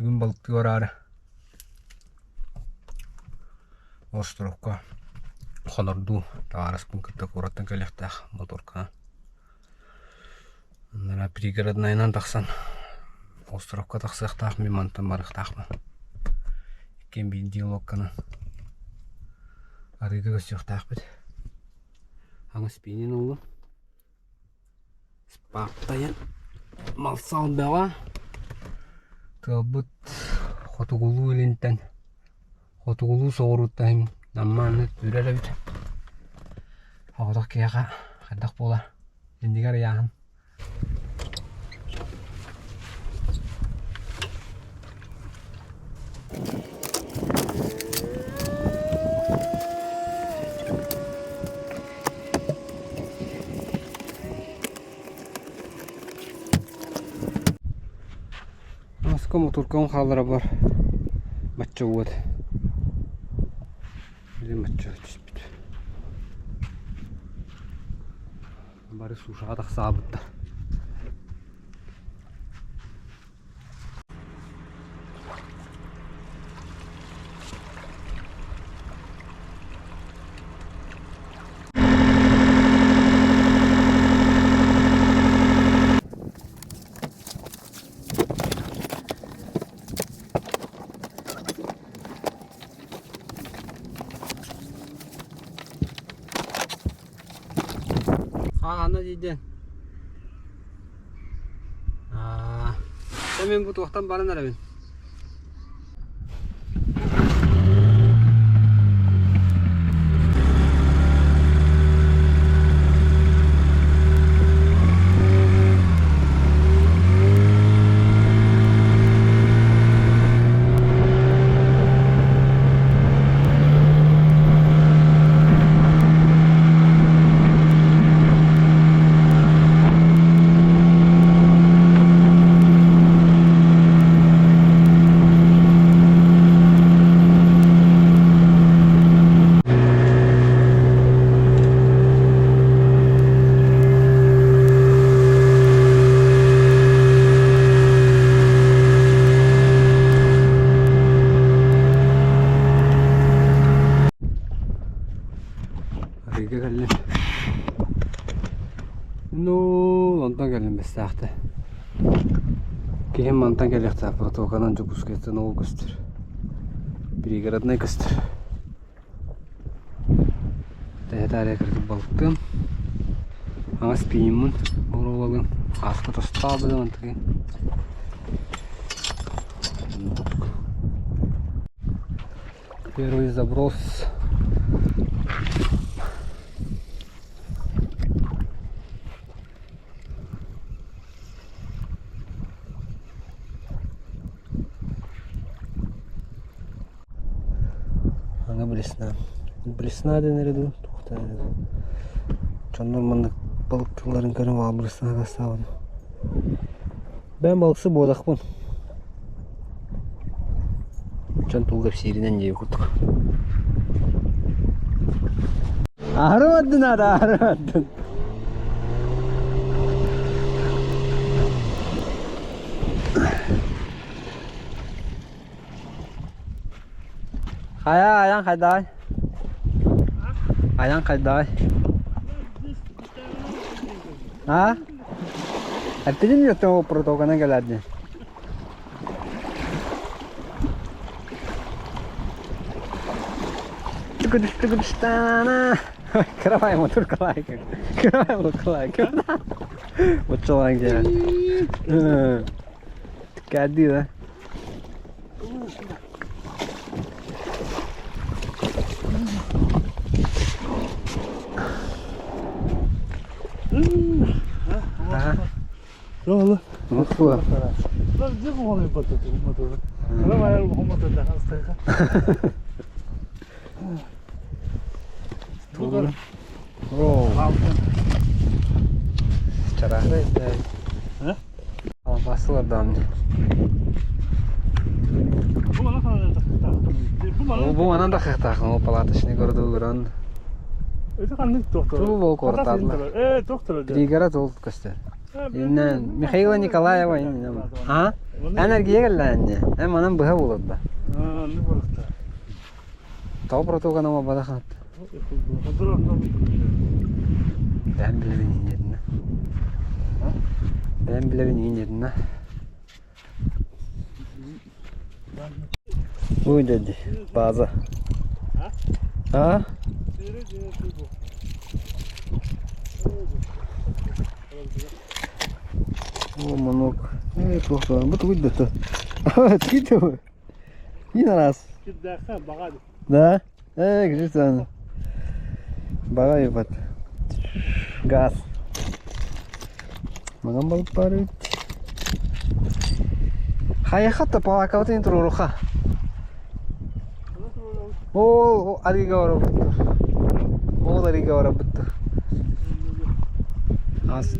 Бүгүн балыктыы бараары островка хонордуу табаарыспын кытта куораттан кэлиэхтээх моторканан. Анараа пригороднайынан тахсан островка тахсыахтаах мин мантан барыахтаахпын. Иккиэн биирдии лодканан арыыга көрсүөхтээхпит. Хаҥас пиинин ыллым. Спартайын малсал бөҕө. Тыалбыт хотугулуу илинтэн, хотугулуу соҕурууттан Намма анны үрэр эбит. Оҕотох киһиэхэ хайдах буолар? Иннигэр ыйааһын. Маска мотуркам хаалара бар бачча уот били бачча түспүт бары сушаҕа тахсаабыттар Хаана дииден Аа, мин бу туохтан баран эрэбин? Арыыга кэллим. Ну, онтон кэллим бэстээхтэ. Киһим мантан кэлиэхтээх протоканан Дьокуускайтан ол көстөр. Пригороднай көстөр. Тэһэ таарыйа кыргып балыктыам. Аҥас пииммын боруобалыам. Ааска тостаабытым антыгын. Первый заброс. Аны блесна. Блесна дэнэр дуу, туохтан эрэ дуу. Дьоннор маннык балыктыылларын көрөн баҕа блесна тастаабын. Бэйэм балыксы буолахпын. Дьон тугу кэпсииринэн дии курдук. Аһары бардын аата, аһары бардын. Хайа, айан хайдаҕай? Айан хайдаҕай? А? Эппитин үөттэн протоканан кэлээр Түкүдүс-түкүдүс-таана. Кырамай мотор калайка. Кырамай мотор калайка. Оччолоон кэлэн. Кәдди да. Бу манан да хахтаахын ол палаточный городу көрөн Это ханнык доктор? Туу бол куораттаатылар. Э, доктор. Пригород ол көстөр. Иннэн Михаила Николаева А? Эн эргийэ кэллээнни. Эн манан быһа буолар Тоҕо протоканы оҥорботох Бэйэм билэбин ииннэринэ. Бэйэм билэбин ииннэринэ. Уй дяди, база. А? О, манок. Э, туох бу тугуй да то. Тиките И на раз. Да? Э, гжитан. Баҕа ебат. Газ. Маҥан балык баар эбит. Хайахата палакабытын туруоруха. Ол арыыга барабыттыр. Ол арыыга барабыттыр. Ас.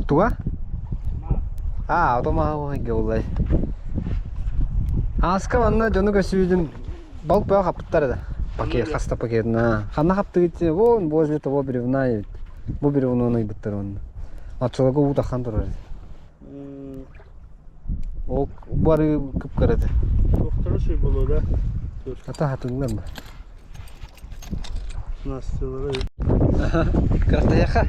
Туга? Аа, отомаһа улай. Ааска манна дьону көрсүбүтүм балык бөҕө хаппыттар этэ. Пакет, хаста пакетына. Ханна хаптыгыт вон возле того бревна эбит. Бу бревнону ыйбыттар онно. Оччолорго уу таххан турар этэ. Ол бары кып-кыра этэ. Туохтара сүй буолуо да? Ата хатыҥнар ма? Настялары. Кыртайаха.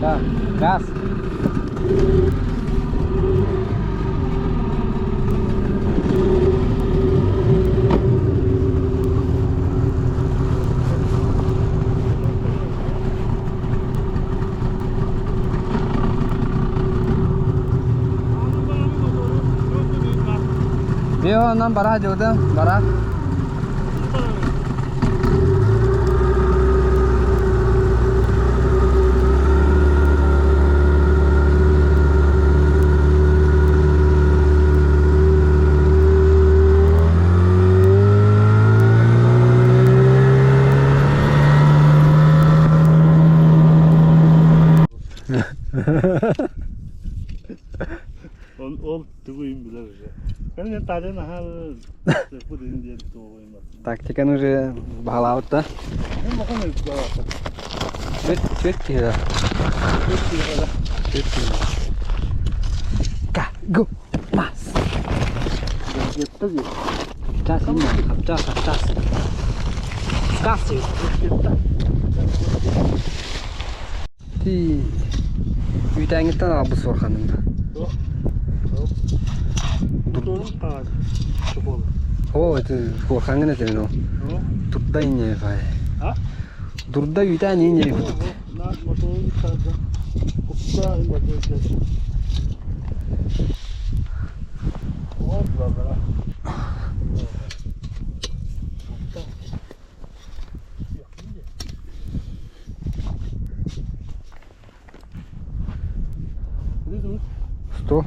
Да, газ. Онон бара дьууда, бара. Ол тугу билэр уже. Мен таарыйан аһаар бу диэн тугу Тактиканы уже баһылаабыт да. Түөрт киһи да. Түөрт киһи. Ка, гу, мас. Час час, час. Скасти. Ти үүтээҥҥиттэн аҕалбыт суорҕаным. Оо, это суорҕаҥҥын этэбин ол. Турда инньэ фай. Турда үүтээн инньэ кутут. Сто?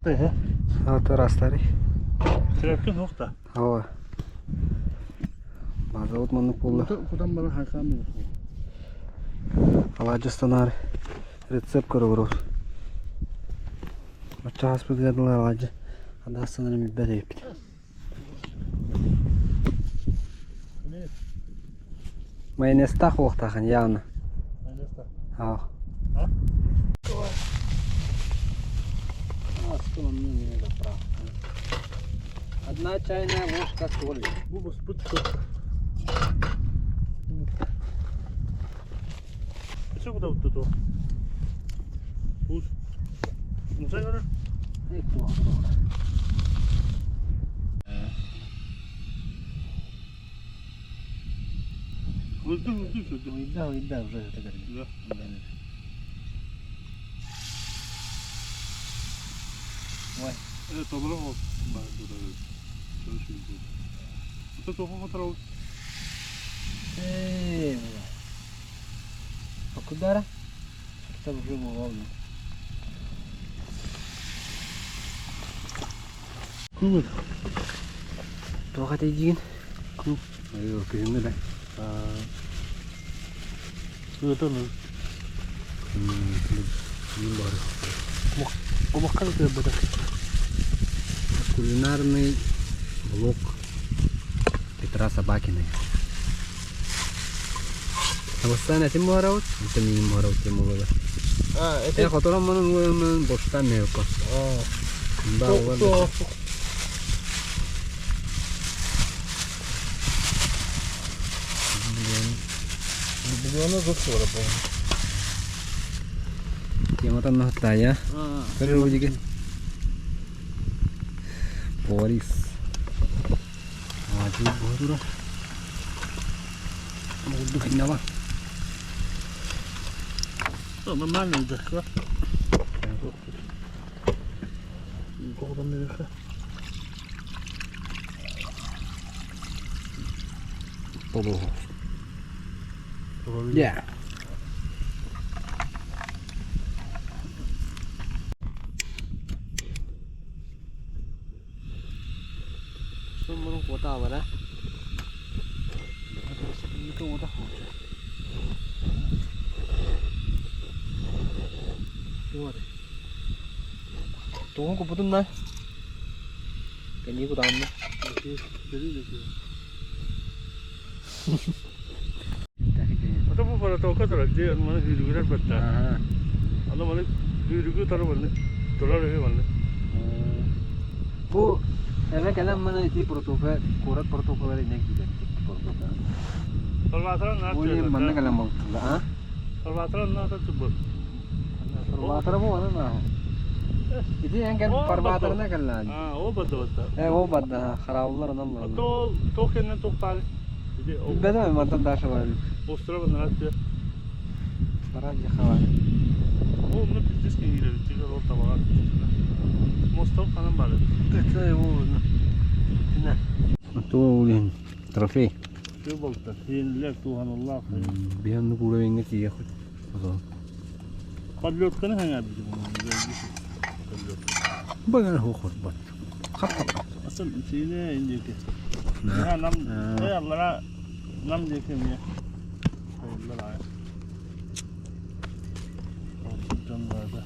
Это растари. Тряпка нохта. Ава. База маннык буолла. Кутан баран хайкаан Алаадьы рецепт көрө Оччо хаспытыгар дылы алаадьы адаастанарын билбэт эбиппит. Майонезтаах буолуохтаахын явно. Аа. Одна чайная ложка соли. Все куда вот тут? Мусай Да, уже это Да. Это добро. Эй, Покудара? Це вже було. Кубок. Туох этийдиин? Куб. Күһүҥҥү да. Это ну. Кумахха да тыырбатах. Кулинарный блог Петра Собакина. Бастаан этим буһарабыт, онтон миин буһарабыт диэн буолла. А, это... Э, котором манын борщтан меюкко. Да, Бульона зур Тематан нахтая. Көрү Борис. Аадьы буһа Бурдук иннала. Нормально да. Yeah. Мурун куотаабара. Тугун купутун да? Кэнии кутаанна. Это бу баратока турар дии, маны сүүрүгүрэр бэртэ. Аны маны сүүрүгү утары манны турар үһү манны. Бу эбэ кэлэн маны ити протока, куорат протокалара иннек киирэр протока. Фарватеран Бу манна кэлэн балыктылар, а? Фарватеран наата тубут. Фарватера бу аны наа. Ити эн кэл фарватерына кэллээн. А, ол бадда бадда. Э, ол бадда, хараабылар онон бараллар. То то кэннен тохтаали. Ити Билбэтим мантан дальше бар. Острова наат. Баран жахава. Ол ну пиздец кеңире бит, ол табага. Мостов ханан бар. Это его. Ту трофей. Şu bolta. Yeniler tuhanallah. Биһанны кура тиийэ хоть. Подлетканы хаңа бит. Баган хохор бат. Хап хап. Asıl şeyine indiki. Ya nam Allah'a nam diye mi? Hayırlar ay. Olsun canlarda.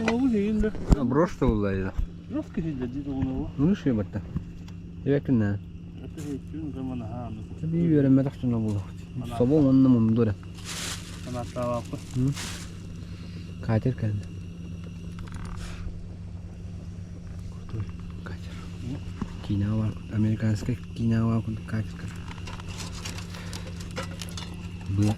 Угу дейин Брошта улайда. Жестко сидят, дейді угу. Ну ши батта. Ебекин Это хейчүн заман ха. Би үөрэммэтэх дьоно буолуохт. Собо уонна мунду эрэ. Ана тавапы. Катер кэллэ. Крутой катер. Киинэҕэ американскай киинэҕэ курдук катер кэллэ. Быа.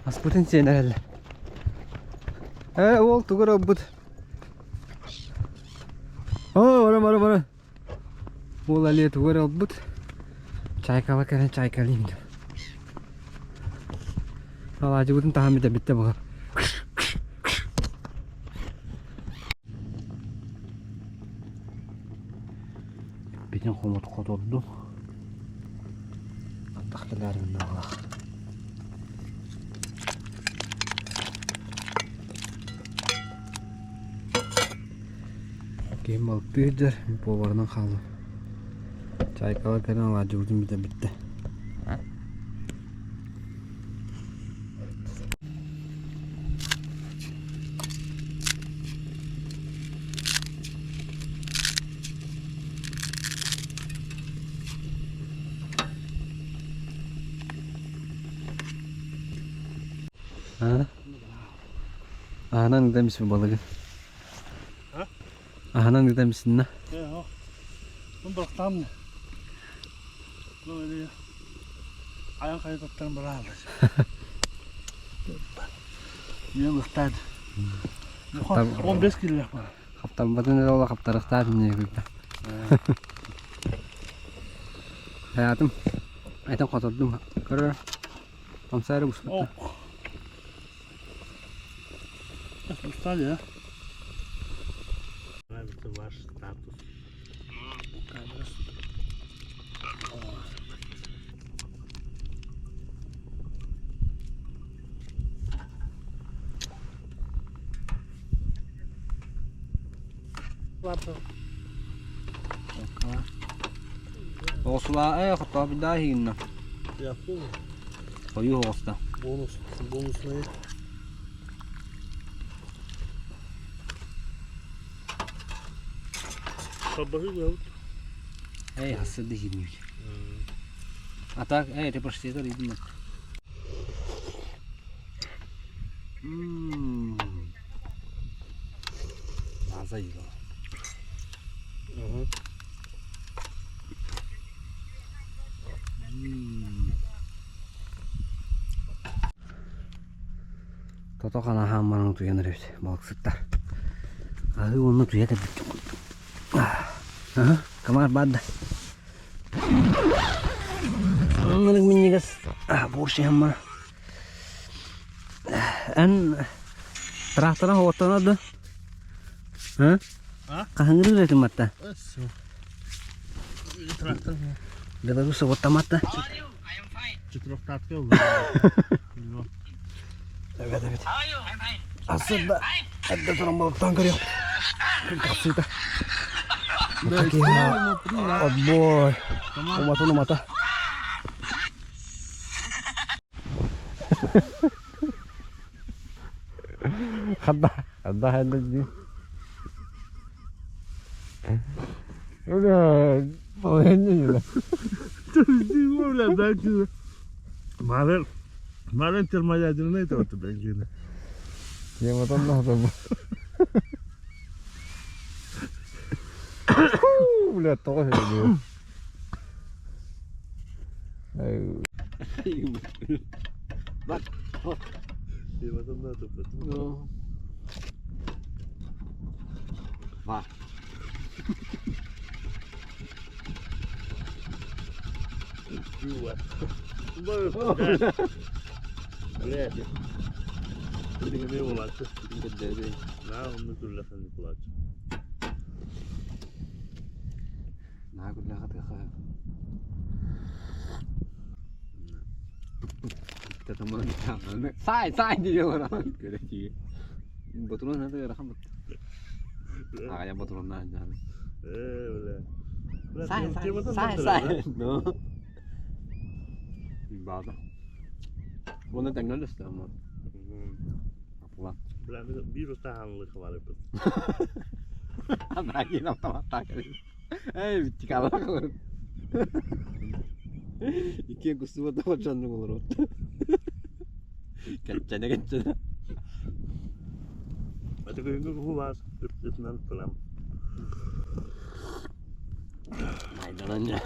Аспытын сиэн эрэллэр. Ээ, уол тугу эрэ ылбыт. Оо, бара бара бара. Уол Алия тугу эрэ ылбыт. Чайкала кэлэн чайкалыым диэн. Алаадьыбытын таһан бүтэ баҕар. Эппитин хомут хотордум. Аттах кэлээрин наалаах. Киһим балыктыы сылдьар, мин поварынан хааллым. Чайкалар кэлэн алаадьыбытын бүтэ бүттэ. А? Аһынан ыта мисин балыгын. А? Аһынан ыта мисинна. Э, Бу бактам. Бу Аян кайдаттан баралды. Мен бактад. 15 кило бар. Хаптарбатын эрэ ола хаптарахтаах инньэ күүппэ. Хаятым. Айтан хотордум. Көрөр. Хамсаары буспutta. Устали, а? Нравится ваш статус. Камера. Оҕусулаа ээ хотообуйдаа иһигинна. Хойуу оҕуста. Бонус, бонусный. Хабаһы быһабыт. Эй, хасырды иһигиннибит. А так, эй, ты почти это видно. Наза его. Тото хана хаамманан утуйан эрэбит балыксыттар. Аһыы уонна утуйа кэлбит курдук. Аһа, комар баар да. Маннык минньигэс борщ иһэн Эн трактора оттоно да? А? Хаһыҥырыыр этим атта? Трактор. Беларусь оттаматта. Четырехтатка Evet evet. Aslında эрдэ туран балыктаан көрүөх. Күн тахсыыта. Отбой. Уматын умата. Хадда, хадда хадда дии. Марын термоядерный это бензин. Тематан надо Бля, тоҕо сөбү. Bak. Тематан надо. Var. Бля. Сай, сай диye lan. Көрөчү. Ботурун хаты рахмат. Аҕайа ботуруннаан дьааны. Сай, сай, сай, сай. No. Баада. Уонна тэҥнэн ама. Апла. Биир устаһаанлык барыппыт. Анаагийн автоматтаа кэлин. Эй, биттикалах олорун. Иккиэн кустубата бачаннык олорот. Кэтчэнэ кэтчэнэ. Это күһүҥҥү куһу баас ыт-ытынан тылам. Майданан дьэ.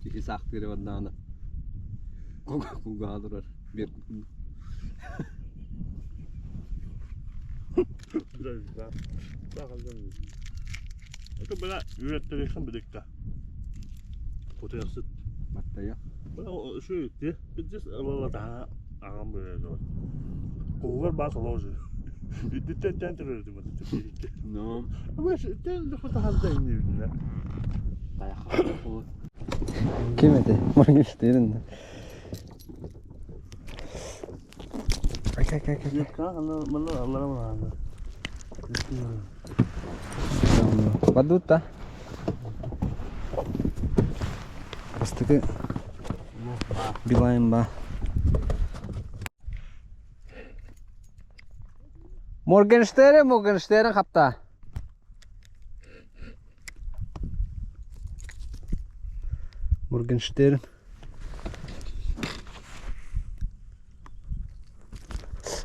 Киһи саахтыыра бардаҕына кулгааҕа турар. Биэр Это была үөреттериэххин биликка. Кутуйахсыт. Баттайа. Была үчүгэй Кырдьыс ылалатаһа аҕам быһыыга. Куһугар баас олоожу. Үрдүттэн тэн төрөтүм No. Тахарда иннибитинэ. Ким этэй? Моргенштерн. Бадутта. Бастакы Билайн ба. Моргенштерн, Моргенштерн хапта. Моргенштерн.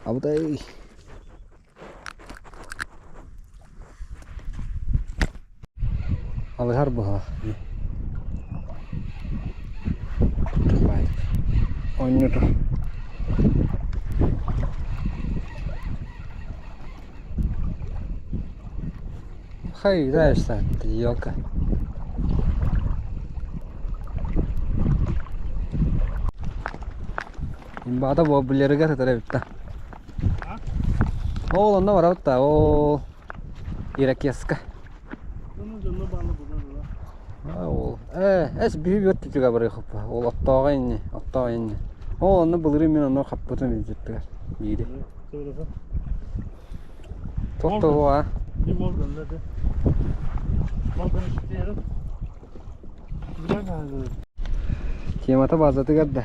Абытай. Алыһар быһалах. Онньуту. Хай, играешься, ты елка. Имбаата буолбулларыгар сытар эбит да. Ол онно барабыт да, ол Иракеска. Ол ээ, эс биһи бөрт түтүгэ барыы хаппа. Ол оттооҕо инни, оттооҕо инни. Ол онно былырыын мин онно хаппытым илдьиттигэр биири. Туох да а? Темата базатыгар да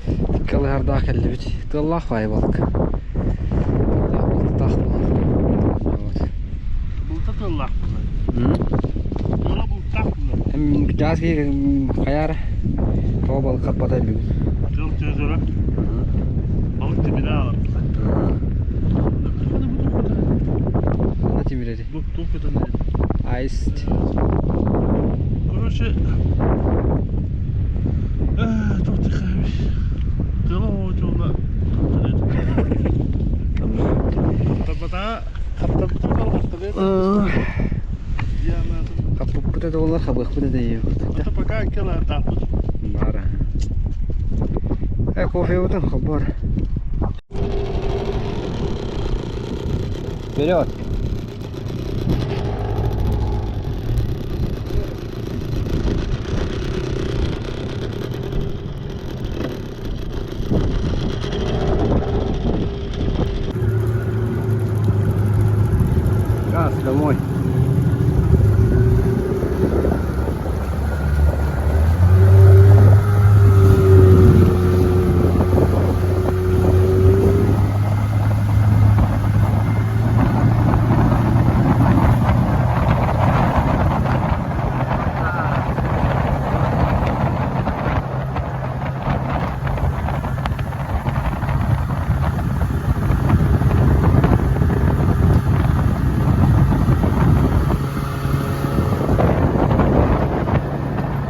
икки алыһардаах кэллибит. Тыаллаах баайы балык. Тыаллаах бултаах буолан. Булта тыаллаах буолар. Тыала бултаах буолар. Чаас хайаар тоҕо балык хаппата бүгүн. Тыал тыазыра. Балык тимирэ аалар. Ханна тимирэри? Бу туох көтөн Аист. Короче, туох тихаабый. Тыала оҕочуола хаптарбатаҕа хаптарбыта хаптарбыта Хаппыппыт да буоллар хабыахпыт да диэбит. Пока килаатааппыт. Баара. Э, кофебутун хоббор. Вперед! Газ домой.